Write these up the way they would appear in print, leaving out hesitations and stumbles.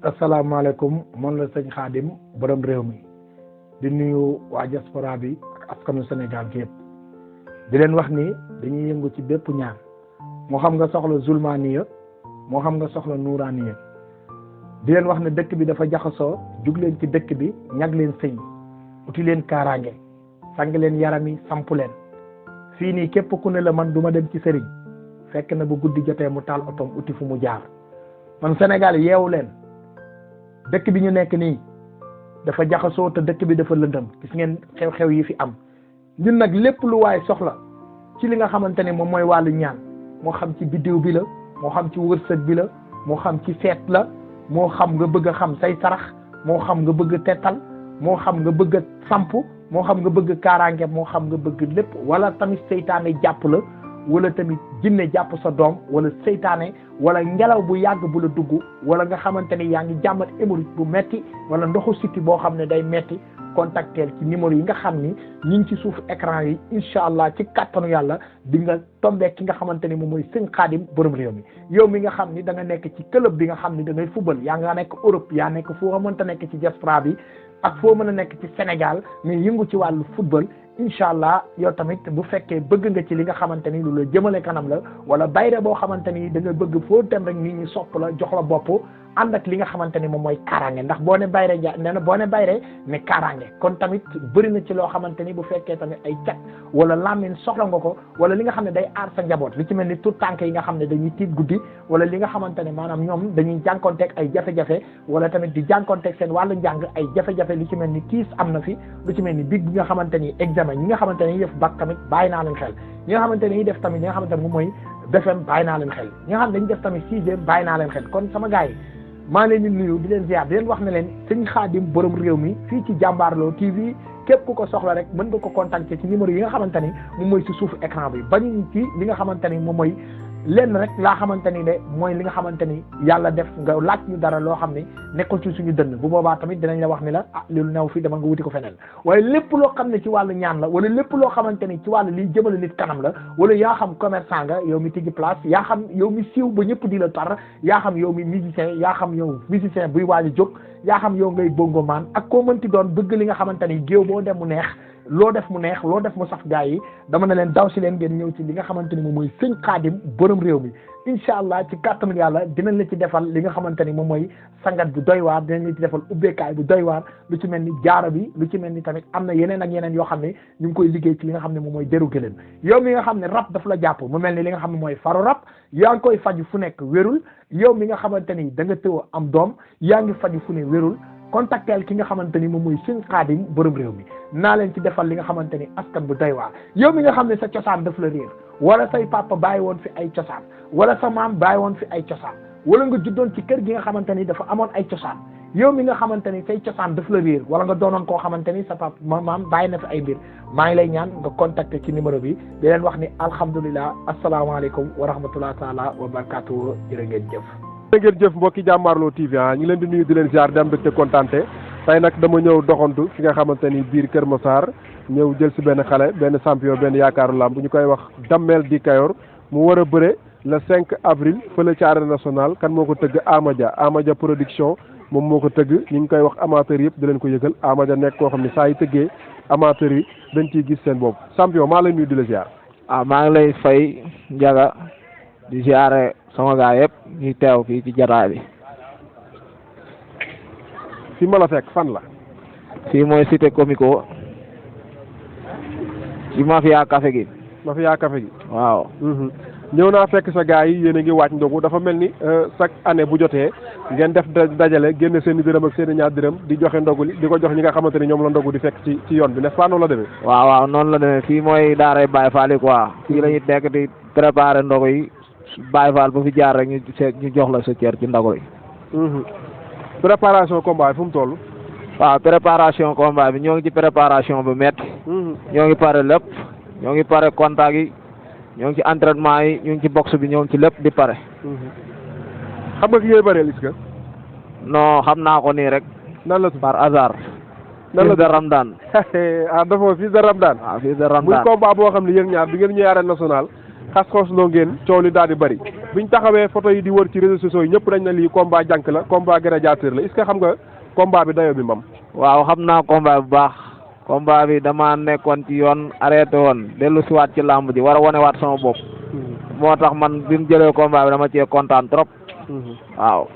asalaamaaleykum man la sëñ Khadim borom réew mi di nuyu waa diaspora bi ak askanu Sénégal gi yëpp di leen wax ni dañuy yëngu ci bépp ñaan moo xam nga soxla zulmaniya moo xam nga soxla nuuraniya di leen wax ne dëkk bi dafa jaxasoo jug leen ci dëkk bi ñag leen sëñ uti leen kaaraange sang leen yaram yi samp leen fii nii képp ku ne la man du ma dem ci sëriñ fekk na bu guddi jotee mu taal otom uti fu mu jaar man Sénégal yeewu leen dëkk bi ñu nekk nii dafa jaxasoo te dëkk bi dafa lëndëm gis ngeen xew-xew yi fi am ñun nag lépp lu waay soxla ci li nga xamante ne moom mooy wàllu ñaan moo xam ci biddiw bi la moo xam ci wërsëg bi la moo xam ci seet la moo xam nga bëgg a xam say sarax moo xam nga bëgg a tettal moo xam nga bëgg a samp moo xam nga bëgg kaaraange moo xam nga bëgg lépp wala tamit seytaane jàpp la wala tamit jinne jàpp sa doom wala seytaane wala ngelaw bu yàgg bu la dugg wala nga xamante ni yaa ngi jàmbat hémorroïde bu metti wala ndoxu siti boo xam ne day metti contacteel ci numéro yi nga xam ni ñu ngi ci suuf écran yi incha allah ci kàttanu yàlla di nga tombé ki nga xamante ni moom mooy sëñ Khadim borom réew mi yow mi nga xam ni da nga nekk ci club bi nga xam ni da ngay football yaa nga nekk Europe yaa nekk foo mënta nekk ci diaspora bi ak foo mën a nekk ci Sénégal mais yëngu ci wàllu football incha allah yow tamit bu fekkee bëgg nga ci li nga xamante ni lu la jëmale kanam la wala bayre boo xamante ni da nga bëgg foo dem rek nit ñi sopp la jox la bopp ànd ak li nga xamante ni moom mooy kaaraange ndax boo ne bayre ja nee na boo ne bayre ne kaaraange kon tamit bëri na ci loo xamante ni bu fekkee tamit ay cat wala lamine soxla nga ko wala li nga xam ne day aar sa njaboot li ci mel ni tout tànk yi nga xam ne dañuy tiit guddi wala li nga xamante ne maanaam ñoom dañuy jànkonteeg ay jafe-jafe wala tamit di jànkonteeg seen wàllu njàng ay jafe-jafe li ci mel ni kiis am na fi lu ci mel ni big bi nga xamante ni examen ñi nga xamante ne ñuy def bac tamit bàyyi naa leen xel ñi nga xamante ne ñuy def tamit ñi nga xamante ne moom mooy BFEM bàyyi naa leen xel ñi nga xam ne dañuy def tamit sixième bàyyi naa leen xel kon sama gars yi maa leen di nuyu di leen ziar di leen wax ne leen sëñ Khadim borom réew mi fii ci Jàmbaarloo TV képp ku ko soxla rek mën nga ko contacter ci numéro yi nga xamante ni moom mooy si suufu écran bi bañuñ ci li nga xamante ni moom mooy lenn rek laa xamante ni de mooy li nga xamante ni yàlla def nga laaj ñu dara loo xam ne nekkul ci suñu dënn bu boobaa tamit dinañ la wax ni la loolu new fi dama nga wuti ko feneen waaye lépp loo xam ne ci wàllu ñaan la wala lépp loo xamante ni ci wàllu liy jëmale nit kanam la wala yaa xam commerçant nga yow mi tijji place yaa xam yow mi siiw ba ñëpp di la tar yaa xam yow mi musicien yaa xam yow musicien buy waaj a jóg yaa xam yow ngay bongo maan ak koo mënti doon bëgg li nga xamante ni géew boo dem mu neex loo def mu neex loo def mu saf gaa yi dama ne leen daw si leen ngeen ñëw ci li nga xamante ni moom mooy sëñ Khadim borom réew mi incha allah ci kàttanu yàlla dinañ la ci defal li nga xamante ni moom mooy sangat bu doy waar dinañ la ci defal ubbeekaay bu doy waar lu ci mel ni jaaro bi lu ci mel ni tamit am na yeneen ak yeneen yoo xam ne ñu ngi koy liggéey ci li nga xam ne moom mooy deru gëléem yow mi nga xam ne rab daf la jàpp mu mel ni li nga xam ne mooy faru rab yaa ngi koy faju fu nekk wérul yow mi nga xamante ni da nga tëw am doom yaa ngi faju fu ne wérul contactel ki nga xamante ni moom mooy sëñ Khadim borom réew mi naa leen ci defal li nga xamante ni askan bu doy waar yow mi nga xam ne sa cosaan daf la réer wala say papa bàyyi woon fi ay cosaan wala sa maam bàyyi woon fi ay cosaan wala nga juddoon ci kër gi nga xamante ni dafa amoon ay cosaan yow mi nga xamante ni say cosaan daf la réer wala nga doonoon koo xamante ni sa papa maam bàyyi na fi ay mbir maa ngi lay ñaan nga contacter ci numéro bi di leen wax ni alhamdulilah asalaamaaleykum wa rahmatullah taala wa barakatuh jërë ngeen jëf ngeen jëf mbokki Jàmbaarloo TV ñu ngi leen di nuyu di leen ziar di am mbégte kontaante tey nag dama ñëw doxantu fi nga xamante ni biir Kër Massar ñëw jël si benn xale benn champion benn yaakaaru làmb ñu koy wax Damel di Kayor mu war a bëre le 5 avril fële ci arène nationale kan moo ko tëgg Amadia production moom moo ko tëgg ñu ngi koy wax amateur yëpp di leen ko yëgal Amadia nekk koo xam ne saa yi tëggee amateur yi dañ ciy gis seen bopp champion maa lay nuyu di la ziar. maa ngi lay fay Ndiaga di ziare sama gaa yëpp ñuy teew fii ci jataay bi. fi ma la fekk fan la. fii mooy cité comico ci mafia café gi. mafia café gi. waaw. ñëw naa fekk sa gaa yi yéen a ngi wàcc ndogu dafa mel ni chaque année bu jotee ngeen def dajale génne seen i dërëm ak seen i ñaar dërëm di joxe ndogu li di ko jox ñi nga xamante ni ñoom la ndogu di fekk ci yoon bi n'est-ce pas noonu la demee. waaw noonu la demee fii mooy daaray Baye Fall yi quoi fii la ñuy nekk di préparer ndogu yi Baye Fall ba fi jaar rek ñu jox la sa cër ci ndogu yi. préparation combat bi fu mu toll. waaw préparation combat bi ñoo ngi ci préparation bu métti. ñoo ngi pare lépp ñoo ngi pare contact yi. ñoo ngi ci entraînement yi ñu ngi ci boxe bi ñoo ngi ci lépp di pare. xam nga ki ngay bëreel est-ce que. non xam naa ko nii rek. nan la tudd par hasard. nan la fils de Ramdan. dafa fils de Ramdan. waaw fils de Ramdan muy combat boo xam ne yéen ñaar bi ngeen ñëwee arène nationale xas-xos loo ngeen coow li daal di bëri biñ taxawee photo yi di wër ci réseaux sociaux yi ñëpp dañ na lii combat jànk la combat gladiateur la est-ce que xam nga combat bi dayo bi mam waaw xam naa combat bu baax combat bi dama nekkoon ci yoon arrêté woon dellu siwaat ci làmb ji war a wonewaat sama bopp moo tax man bi mu jëlee combat bi dama cee kontaan trop waaw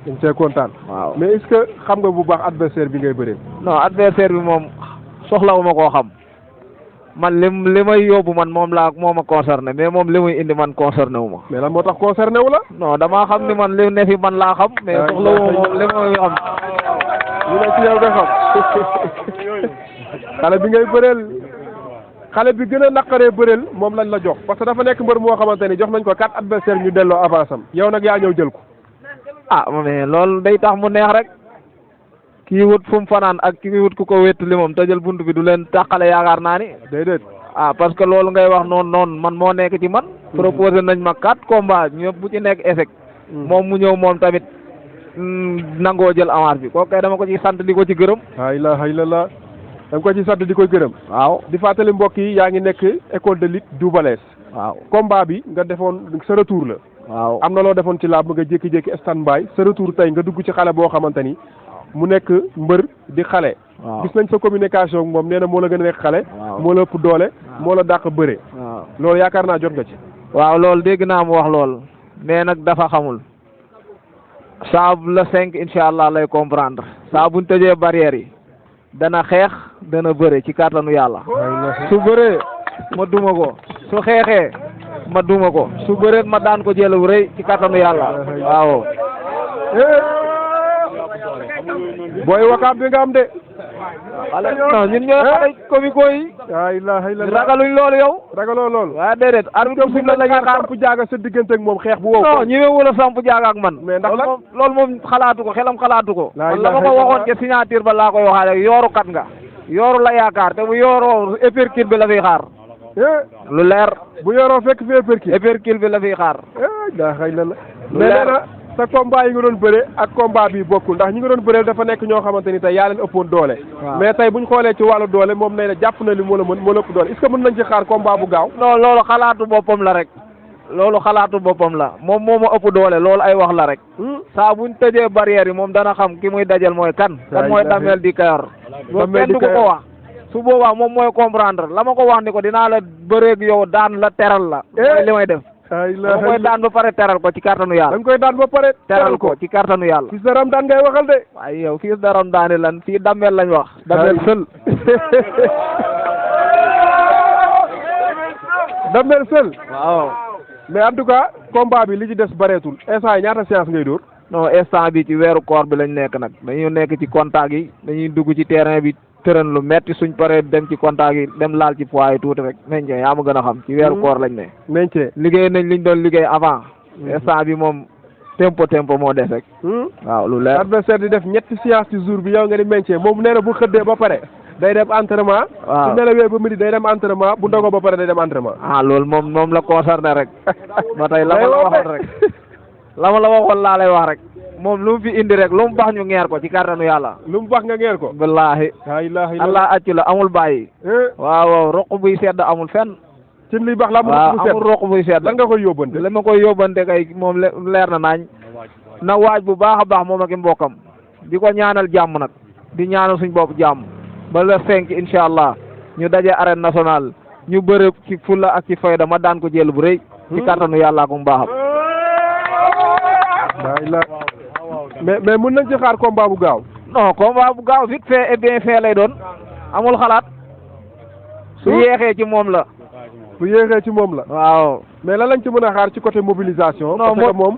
dañ see kontaan waaw mais est-ce que xam nga bu baax adversaire bi ngay bëree non adversaire bi moom soxlawuma koo xam man li may yóbbu man moom ma concerné mais moom li muy indi man concerné wu ma mais lan moo tax concerné wu la non damaa xam ni man li ne fi man laa xam mais soxlawuma moom li may xam lu ne ci yow nga xam xale bi ngay bëreel xale bi gën a naqaree bëreel moom lañ la jox parce que dafa nekk mbër moo xamante ni jox nañ ko 4 adversaire ñu delloo avance am yow nag yaa ñëw jël ko ah mais loolu day tax mu neex rek kii wut fu mu fanaan ak kii wut ku ko wéttali moom tëjal bunt bi du leen tàqale yaakaar naa ni déedéet ah parce que loolu ngay wax noonu man moo nekk ci man proposé nañ ma 4 combats ñëpp bu ci nekk échec moom mu ñëw moom tamit nangoo jël avance bi kooku kay dama ko ci sant di ko ci gërëm la ilaha illallah da nga ko ci sant di koy gërëm waaw di fàttali mbokk yi yaa ngi nekk école de lutte Double Less waaw combat bi nga defoon sa retour la waaw am na loo defoon ci làmb nga jékki-jékki stand by sa retour tey nga dugg ci xale boo xamante ni mu nekk mbër di xale gis nañ sa communication ak moom nee na moo la gën a nekk xale moo la ëpp doole moo la dàq bëre loolu yaakaar naa jot nga ci waaw loolu dégg naa mu wax loolu mais nag dafa xamul saa la 5 incha allah lay comprendre saa buñ tëjee barrières yi dana xeex dana bëre ci kàttanu yàlla su bëree ma duma ko su xeexee ma duma ko su bëree ma daan ko jël bu rëy ci kàttanu yàlla waaw booy wakaam bi nga am de non ñun ñooy xale comico yi la ilaha illallah ragaluñ loolu yow ragaloo loolu waaw déedéet arbitre bi la ñuy xaar samp jaaga sa diggante ak moom xeex bu wow non ñi wala samp jaaga ak man mais ndax loolu moom xalaatu ko xelam xalaatu ko la man la ma ko waxoon ca signature ba laa koy waxaale yooru kat nga yooru la yaakaar te bu yooroo épercule bi la fiy xaar lu leer bu yoroo fekk fi épercule bi la fiy xaar daa xëy la mais nee na sa combat yi nga doon bëre ak combat bi bokkul ndax ñi nga doon bëreel dafa nekk ñoo xamante ni tey yaa leen ëppoon doole mais tey buñ xoolee ci wàllu doole moom nee na jàpp na li moo la ëpp doole est-ce que mën nañ ci xaar combat bu gaaw non loolu xalaatu boppam la rek loolu xalaatu boppam la moom moo ma ëpp doole loolu ay wax la rek saa buñ tëjee barrière yi moom dana xam ki muy dajal mooy kan mooy Damel di Kayor loolu kenn du ko wax su boobaa moom mooy comprendre la ma ko wax ni ko dinaa la bëreeg yow daan la teral la mooy li may def da koy daan ba pare teral ko ci kàttanu yàlla da nga koy daan ba pare teral ko ci kàttanu yàlla fils de Ramdan ngay waxal de waaye yow fils de Ramdan lan fii Damel lañ wax Damel seul Damel seul waaw mais en tout cas combat bi li ci des bareetul instant yi ñaata séance ngay dóor non instant bi ci weeru koor bi lañ nekk nag dañuy nekk ci contact yi dañuy dugg ci terrain bi tërën lu metti suñ paree dem ci contact yi dem laal ci poids yi tuuti rek nañ cee yaa ma gën a xam ci weeru koor lañ ne nañ cee liggéey nañ liñ doon liggéey avant instant bi moom tempo moo des rek waaw lu leer adversaire di def ñetti séance ci jour bi yow nga di meñcee moom nee na bu xëddee ba pare day dem entraînement waaw su nelawee ba midi day dem entraînement bu ndogoo ba pare day dem entraînement loolu moom la concerné rek ba tey la ma la waxoon rek la ma la waxoon laa lay wax rek moom lu mu fi indi rek lu mu baax ñu ngeer ko ci kàttanu yàlla lu mu baax nga ngeer ko wallaahi la ilaha illallah allah accu la amul bàyyi waaw roq buy sedd amul fenn ci li baax la amul roq buy sedd lan nga koy yóbbante la ma koy yóbbante kay moom leer na naañ na waaj bu baax a baax moom ak i mbokkam di ko ñaanal jàmm nag di ñaanal suñ bopp jàmm ba le 5 incha allah ñu daje arène nationale ñu bëre ci fulla ak ci fayda ma daan ko jël bu rëy ci kàttanu yàlla ko mbaaxam mais mën nañ ci xaar combat bu gaaw non combat bu gaaw vite fait et bien fait lay doon amul xalaat su yéexee ci moom la bu yéexee ci moom la waaw mais lan lañ ci mën a xaar ci côté mobilisation non parce que moom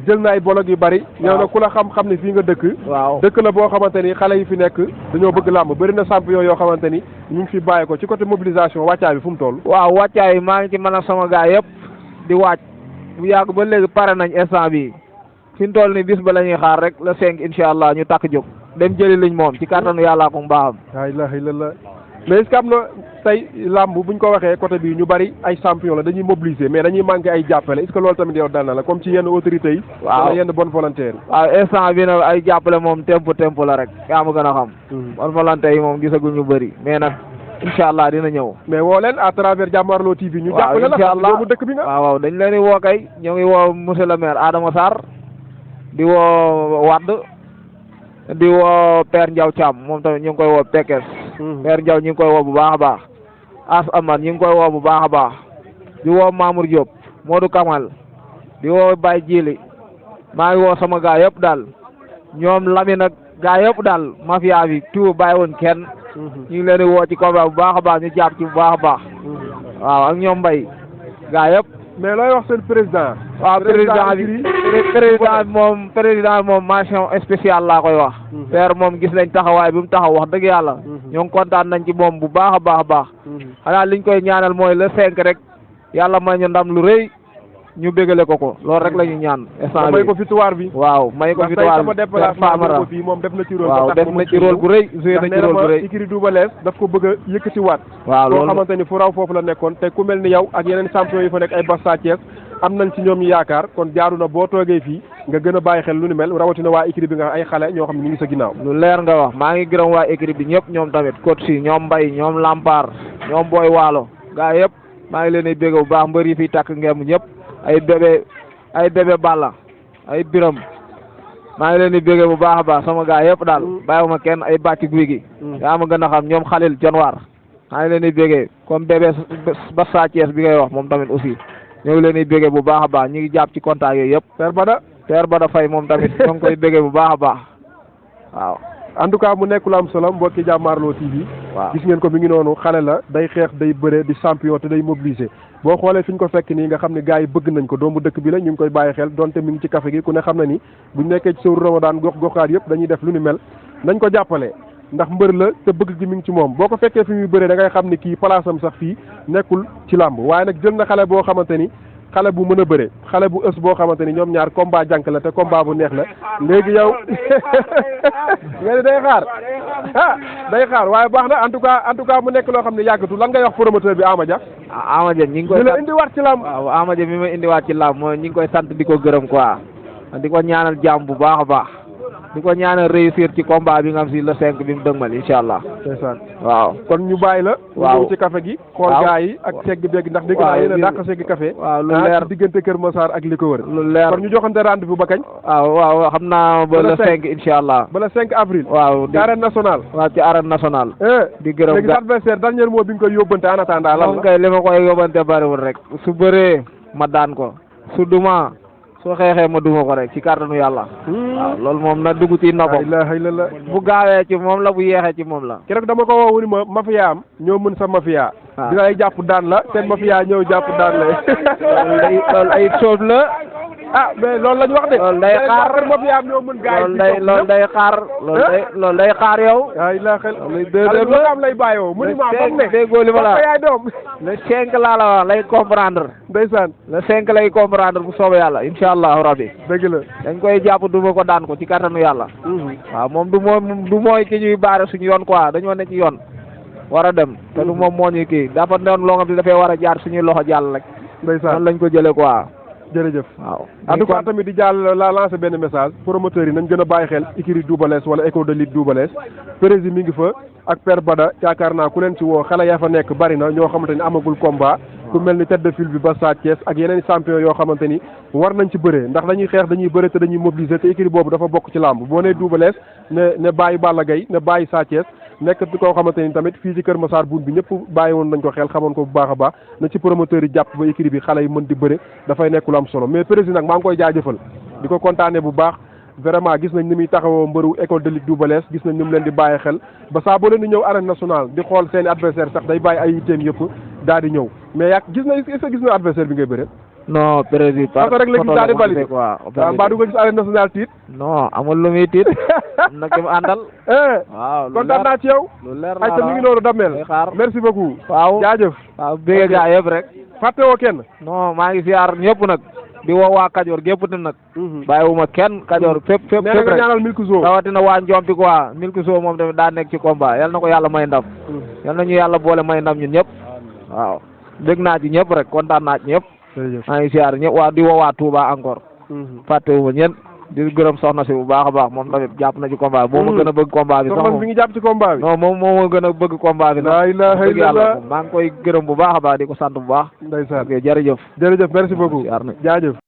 jël na ay bolog yu bari yow nag ku la xam ne fii nga dëkk waaw dëkk la boo xamante ni xale yi fi nekk dañoo bëgg làmb bëri na champion yoo xamante ni ñu ngi fi bàyyi ko ci côté mobilisation wàccaay bi fu mu toll waaw wàccaay maa ngi ci mën a sama gaa yëpp di wàcc bu yàgg ba léegi pare nañ instant bi fi mu toll ni bis ba la ñuy xaar rek le 5 incha allah ñu takk jóg dem jëli liñ moom ci kàttanu yàllaa ko mbaaxam la ilaha illallah mais est-ce que am na tey làmb buñ ko waxee côté bi ñu bari ay champion la dañuy mobiliser mais dañuy manqué ay jàppale est-ce que loolu tamit yow dal na la comme ci yenn autorités yi waaw wala yenn bonne volonté yi waaw instant bi nag ay jàppale moom tempo la rek yaa ma gën a xam bonne volonté yi moom gisaguñ ñu bëri mais nag incha allah dina ñëw. mais woo leen à travers Jàmmaarloo TV. ñu waaw jàppale la incha allah doomu dëkk bi nga. waaw dañ leen di woo kay ñoo ngi woo monsieur le maire Adama Sarr di woo Wade di woo Père Ndiaw Thiam moom tamit ñu ngi koy woo Pekes. Père Ndiaw ñu ngi koy woo bu baax a baax. As Amad ñu ngi koy woo bu baax a baax. di woo Mamour Diop Modou Kamal di woo Baye Djili maa ngi woo sama gaa yëpp daal ñoom Lamine nag gaa yëpp daal mafia bi tout bàyyi woon kenn. ñu ngi leen di woo ci combat bu baax a baax ñu jàpp ci bu baax a baax. waaw ak ñoom Mbaye gaa yëpp. mais looy wax seen président. waaw président bi moom mention spéciale laa koy wax. père moom gis nañ taxawaay bi mu taxaw wax dëgg yàlla. ñoo ngi kontaan nañ ci moom bu baax a baax a baax. xanaa liñ koy ñaanal mooy le 5 rek yàlla may ñu ndam lu rëy ñu bégale ko loolu rek la ñu ñaan. instant may ko victoire bi. waaw may ko victoire bi Famara moom def na ci rôle. waaw def na ci rôle bu rëy joué na ci rôle bu rëy. Ikiri Double Less daf ko bëgg a yëkkati waat. waaw loolu boo xamante ni fu raw foofu la nekkoon te ku mel ni yow ak yeneen champion yi fa nekk ay Bassa Thiès am nañ ci ñoom ñu yaakaar kon jaaru na boo toogee fii nga gën a bàyyi xel lu ni mel rawatina waa Ikiri bi nga ay xale ñoo xam ne ñu ngi sa ginnaaw. lu leer nga wax maa ngi gërëm waa Ikiri bi ñëpp ñoom tamit coach si ñoom Mbaye ñoom Lampar ñoom Boy Waalo gaa yëpp maa ngi leen di bégg bu baax mbër yi fi takk ngemb ñëpp ay bébé Balla ay Biram maa ngi leen di bégg bu baax a baax sama gaa yëpp daal bàyyiwuma kenn ay bàcc guy gi yaa ma gën a xam ñoom Khalil Jonwaar maa ngi leen di bégg comme bébé Bassa Thiès bi ngay wax moom tamit aussi ñoo ngi leen di bégg bu baax a baax ñu ngi jàpp ci contact yooyu yëpp Père Bada Faye moom tamit ñoo ngi koy bégg bu baax a baax waaw. en tout cas mu nekk lu am solo mbokki Jàmmaarloo TV. waaw gis ngeen ko mi ngi noonu xale la day xeex day bëre di champion te day mobiliser boo xoolee fi ñu ko fekk nii nga xam ne gars yi bëgg nañ ko doomu dëkk bi la ñu ngi koy bàyyi xel donte mi ngi ci café gi ku ne xam na ni buñ nekkee ci sëwru Ramadan gox-goxaat yëpp dañuy def lu ni mel nañ ko jàppale ndax mbër la te bëgg gi mi ngi ci moom boo ko fekkee fi muy bëree da ngay xam ni kii place am sax fii nekkul ci làmb waaye nag jël na xale boo xamante ni xale bu mën a bëre xale bu ës boo xamante ni ñoom ñaar combat jànk la te combat bu neex la léegi yow nga ni day xaar day xaar waaye baax na en tout cas mu nekk loo xam ne yàggatu lan ngay wax promoteur bi Ama Dia. Ama Dia ñi ngi koy sant indiwaat ci làmb. waaw Ama Dia mi ma indiwaat ci làmb mooy ñi ngi koy sant di ko gërëm quoi di ko ñaanal jàmm bu baax a baax di ko ñaanal réussir ci combat bi nga xam si le 5 bi mu dëgmal incha allah. ndeysaan waaw kon ñu bàyyi la. waaw ñu ci café gi. xool gaa yi ak segg beeg ndax dégg naa yéen a dàq segg café. waaw lu leer diggante Kër Massar ak li ko wër. lu leer kon ñu joxante rendez-vous ba kañ. waaw xam naa ba le 5 incha allah. ba le 5 avril. waaw ci arène nationale. waaw ci arène nationale. di gërëm léegi adversaire dernier mot bi nga koy yóbbante en attendant lan la. kay li ma koy yóbbante bariwul rek. su bëree ma daan ko su duma soo xeexee ma duma ko rek ci kàttanu yàlla. waaw loolu moom na dugg ci noppam. ilaha illallah. bu gaawee ci moom la bu yeexee ci moom la. keroog dama ko woo ni ma mafia am ñoo mën sa mafia. waaw dina lay jàpp daan la seen mafia ñëw jàpp daan la. loolu ay soob la. ah mais loolu lañ wax de. loolu day xaar mafia am ñoo mën gaa yi. loolu day xaar. loolu day xaar yow. ay la xel. loolu am lay bàyyoo mu ni ma bam ne. déggoo li ma la yaay doom. le 5 laa la wax lay comprendre. ndeysaan. le 5 lay comprendre bu soobee yàlla incha allahu rabbi. dëgg la. dañ koy jàpp duma ko daan ko ci kattanu yàlla. waaw moom du mooy ki ñuy baare suñu yoon quoi dañoo ne ci yoon. war a dem te du moom moo ñuy kii dafa doon loo xam ne dafay war a jaar suñuy loxo jàll rek. ndeysaan noonu lañ ko jëlee quoi. jërëjëf. waaw en tout cas tamit di jàll la lancer benn message promoteurs yi nañ gën a bàyyi xel Ikiri Double Less wala école de lutte Double Less président mi ngi fa ak Père Bada yaakaar naa ku leen ci woo xale yaa fa nekk bari na ñoo xamante ni amagul combat ku mel ni tête de file bi Bassa Thiès ak yeneen champion yoo xamante ni war nañ ci bëree ndax dañuy xeex dañuy bëre te dañuy mobiliser te Ikiri boobu dafa bokk ci làmb boo nee Double Less ne bàyyi Balla Gaye ne bàyyi Sa Thiès nekk koo xamante ni tamit fii ci Kër Massar buun bi ñëpp bàyyi woon nañ ko xel xamoon ko bu baax a baax na ci promoteur yi jàpp ba Ikiri bi xale yi mën di bëre dafay nekk lu am solo mais président nag maa ngi koy jaajëfal di ko kontaane bu baax vraiment gis nañ ni muy taxawoo mbëru école de lutte Double Less gis nañ ni mu leen di bàyyi xel ba saa boo leen di ñëw arène nationale di xool seeni adversaire sax day bàyyi ay yitteem yëpp daal di ñëw mais yaa gis na est-ce que gis na adversaire bi ngay bëre non président parce que rek la gis daal di validé quoi mbaa du nga gis arène nationale tiit non amul lu muy tiit am na ki mu àndal waaw kontaan naa ci yow lu leer ay ta mi ngi noonu damel merci beaucoup waaw jaajëf waaw bëgg gaa yëpp rek fàtte woo kenn non maa ngi siyaar ñëpp nag di woo waa Kajoor gépp te nag bàyyiwuma kenn Kajoor fépp nee na nga ñaanal Milkzo rawatina waa Njompi quoi Milkzo moom tamit daa nekk ci combat yal na ko yàlla may ndam yal na ñu yàlla boole may ndam ñun ñëpp waaw dégg naa ci ñëpp rek kontaan naa ci ñëpp maa ngi siyaar ñëpp waa di woo waa Touba encore fàttewuma ñen di gërëm soxna si bu baax a baax moom tamit jàpp na ci combat bi moo ma gën a bëgg combat bi sax soxna moom mi ngi jàpp ci combat bi. non moom moo ma gën a bëgg combat bi sax laa ilaaha dëgg yàlla illallah. moom maa ngi koy gërëm bu baax a baax di ko sant bu baax ndeysaan ok jërëjëf jërëjëf merci beaucoup siyaar nañ. jaajëf